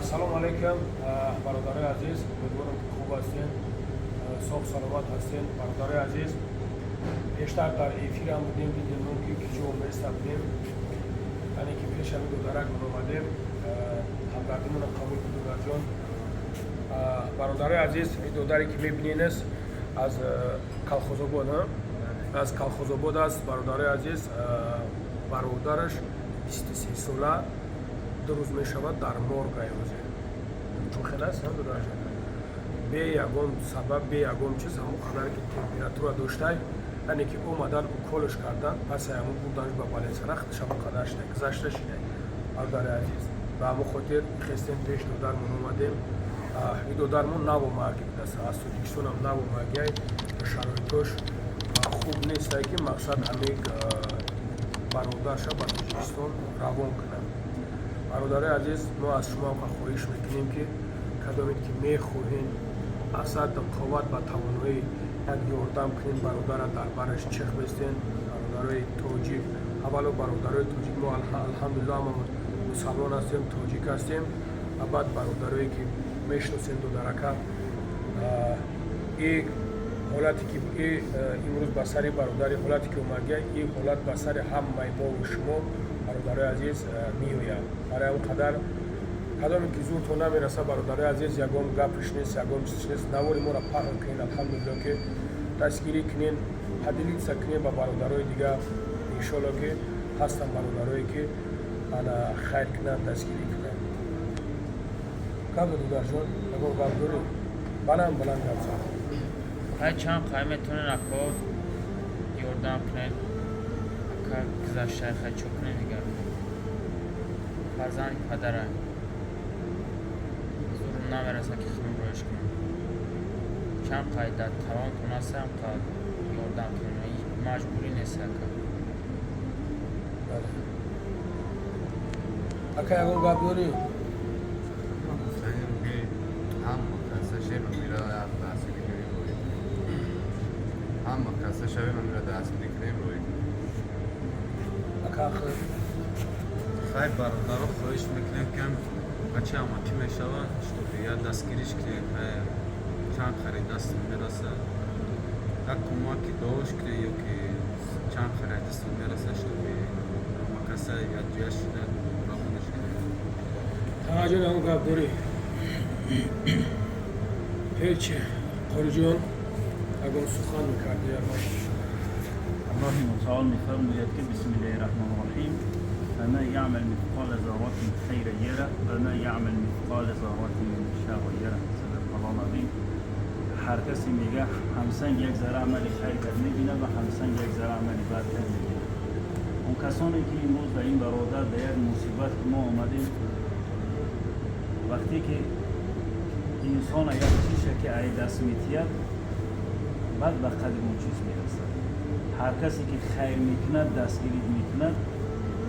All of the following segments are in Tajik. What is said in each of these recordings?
Ассалому алайкум, бародарои азиз, умедворам, ки хуб ҳастен, соғ саломат ҳастен. Бародарои азиз, пештар дар эфирам будем, дидем, ки киҷо оместа будем, яъне ки пеш ҳами додарак омадем, ҳамдардимона қабул кун, додарҷон. Бародарои азиз, ин додаре, ки мебинен, аст аз Калхозобод, аз Калхозобод аст. Бародарои азиз, бародараш 23 сола, 2 рӯз мешавад, дар моргай ҳозир. Чун хел аст, додарҷон, бе ягон сабаб, бе ягон чиз, ҳамон қадаре ки температура доштай, яъне ки омадан, уколш кардан, паси ҳамон бурданш ба больница, шаба қадар шида гузашта шида. Бародари азиз, ба ҳамон хотир хестем, пеш додармон омадем. Ин додармон навомаги будааст, аз Тоҷикистонам навомагиай, шароитош хуб нестай, ки мақсад ҳамин бародарша ба Тоҷикистон равон кунад. Бародарои азиз, мо аз шумо хоҳиш мекунем, ки кадомед ки мехоҳем, асад қувват ба тавоноӣ як ёрдам кунем, бародара дар бараш чех бестен. Бародарои тоҷик, аввало бародарои тоҷик, мо, алҳамдулилло, ҳамамон мусалмон ҳастем, тоҷик ҳастем, ва баъд бародарое ки мешиносем додарака, и ҳолате ки имрӯз ба сари бародари ҳолате ки омадия, ин ҳолат ба сари ҳамаи мову шумо, бародарои азиз, меояд. Барои он қадар кадоме ки зуртон намераса, бародарои азиз, ягон гапш нест, ягон чизш нест, навори моро паҳн кунен, алҳамдулилло, ки дастгирӣ кунен, поделиться кунен ба бародарои дига. Иншолло, ки ҳастанд бародарое, ки ана хайр кунанд, дастгирӣ кунанд. Гап, додарҷон, ягон гап дорӣ? Баланд баланд гап зан. Хай, чанд қай метавонен, ако, ёрдам кунед. Ака гузаштай, хай, чо кунем дигар? Фарзанди падарай, зурум намераса, ки худам роиш кунам. Чанд қай дар тавонтон аст, ҳам ёрдам кунем, маҷбурӣ нест, ака. Бале. Ака, ягон гап дорӣ? Гуфтанем, ки ҳама каса шема мира дастгирӣ кунем, рӯй ҳама каса шавема мира дастгирӣ кунем, рӯй. Ака, ахир. Хай, бародаро, хоҳиш мекунем, ки бача амакӣ мешавад, чтобы я дастгириш кунем. Хай, чанд хари дастон мераса, як кӯмаки дуош кунем ё ки чанд хари дастон мераса, чтобы ҳамакаса якҷоя шуда равонаш кунем. Тағаҷон, ягон гап дорӣ? Ҳеч. Қориҷон, ягон сухан мекардӣ, ягон? الله متعال میفرماید که بسم الله الرحمن الرحیم: فمن یعمل مثقال ذرة خیرا یره و من یعمل مثقال ذرة شرا یره. صدق الله العظیم. هر کسی میگه همسنگ یک ذره عمل خیر کرد میبینه و همسنگ یک ذره عمل بد کرد میبینه. اون کسانی که امروز در این برادر در یک مصیبت که ما آمدیم، وقتی که انسان یک چیزی که ای دست میتید، بعد به قدر اون چیز میرسد. هر کسی که خیر میکند، دستگیری میکند،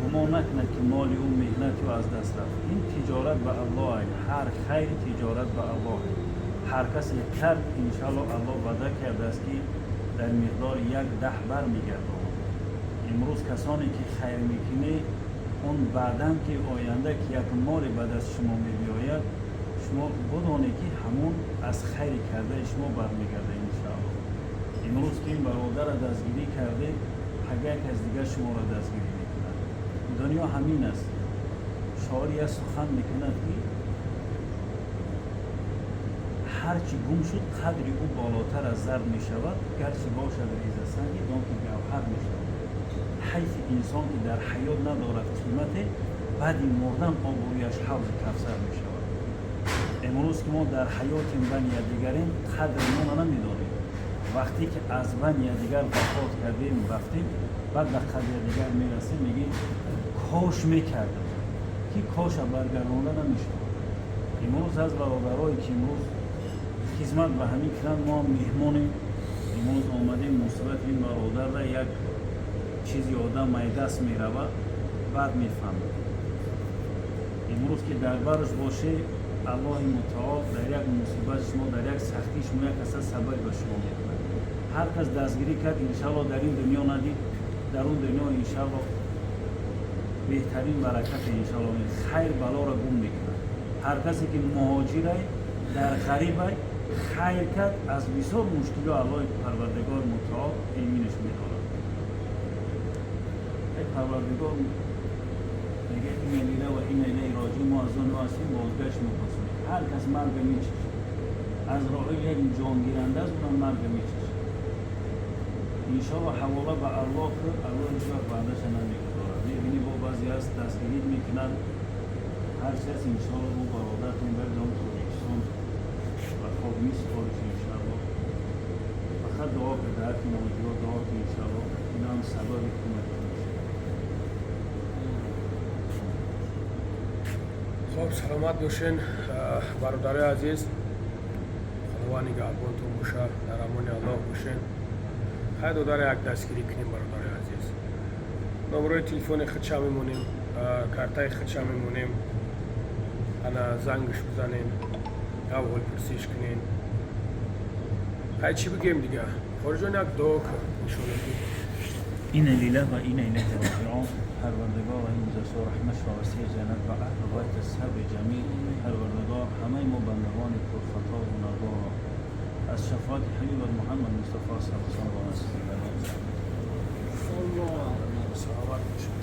گمان نکند که مال او، مهنت او از دست رفت. این تجارت به الله. هر خیر تجارت به الله. هر کسی کرد، انشالله الله وعده کرده است که در مقدار یک ده بر میگرداند. امروز کسانی که خیر میکنه، اون بعدا که آینده که یک مال به دست شما میبیاید، شما بدانید که همون از خیر کرده شما برمیگرده انشاءالله. امروز که این برادر را دستگیری کرده، پگه یک از دیگر شما را دستگیری میکند. دنیا همین است. شاعر یک سخن میکند که هرچی گم شد، قدر او بالاتر از زر میشود، گرچه باشد ریزه سنگی، دان که گوهر میشود. حیف انسان که در حیات ندارد قیمت، بعدی مردن آبرویش حوض کوثر میشود. امروز که ما در حیاتیم بین یکدیگریم، قدر ما نمیدانیم. وقتی که از بین یکدیگر وفات کردیم، رفتیم، بعد به قدر دیگر میرسیم، میگیم کاش میکردم، که کاش برگردانده نمیشود. امروز از برادرایی که امروز خدمت به همین کنند، ما هم مهمانیم. امروز آمدیم مصیبت این برادر را. یک چیزی آدم ای دست میرود، بعد میفهمد. امروز که در برش باشه، الله متعال در یک مصیبت شما، در یک سختی شما، یک کس سبب به شما میکند. هر کس دستگیری کرد، انشالله در این دنیا ندید، در اون دنیا انشالله بهترین برکت. انشالله خیر بلا را گم میکند. Ҳар касе ки муҳоҷирай, дар ғарибай, хайр кард, аз бисёр мушкило Аллоҳи Парвардигор Мутаол эминаш медорад. Эй Парвардигор, мегӯяд: إنا لله وإنا إليه راجعون. Мо аз он ҳастем, бозгашт мепасонем. Ҳар кас марга мечашад. Азроил як ҷонгиранда аст, унам марга мечашад. Иншоалло, ҳавола ба Аллоҳ кун, Аллоҳ ҳеҷ вақт бандаша намегузорад. Мебинӣ, бо баъзе ҳаст, дастгирӣ мекунанд, ҳар чи ҳаст. Иншоалло, мо бародаратон бардом Тоҷикистон ва хок месупориш, иншоалло. Фақат дуо кун, дар ҳаққи муҳоҷиро дуо кун, иншоалло, инам сабаби кӯмак мешавад. Хоб, саломат бошен, бародарои азиз. Худованд нигаҳбонтон боша, дар амони Аллоҳ бошен. Хай, додаре, як дастгирӣ кунем, бародарои азиз. Номерои телефони худша мемонем, картаи худша мемонем. Ана, зангш бизанен, аҳволпурсиш кунен. Хай, чӣ бигем дига? Хориҷон, як дуо кун, иншоалло ки. إنا لله وإنا إليه راجعون. پروردگار، این گذشته رحمت واسع جنت و اهل بیت صبر جمیل. پروردگار، همه ما بندگان پرخطا و گناهگار را از شفاعت حبیب محمد مصطفی صلی الله علیه و سلم. Саломат бошед.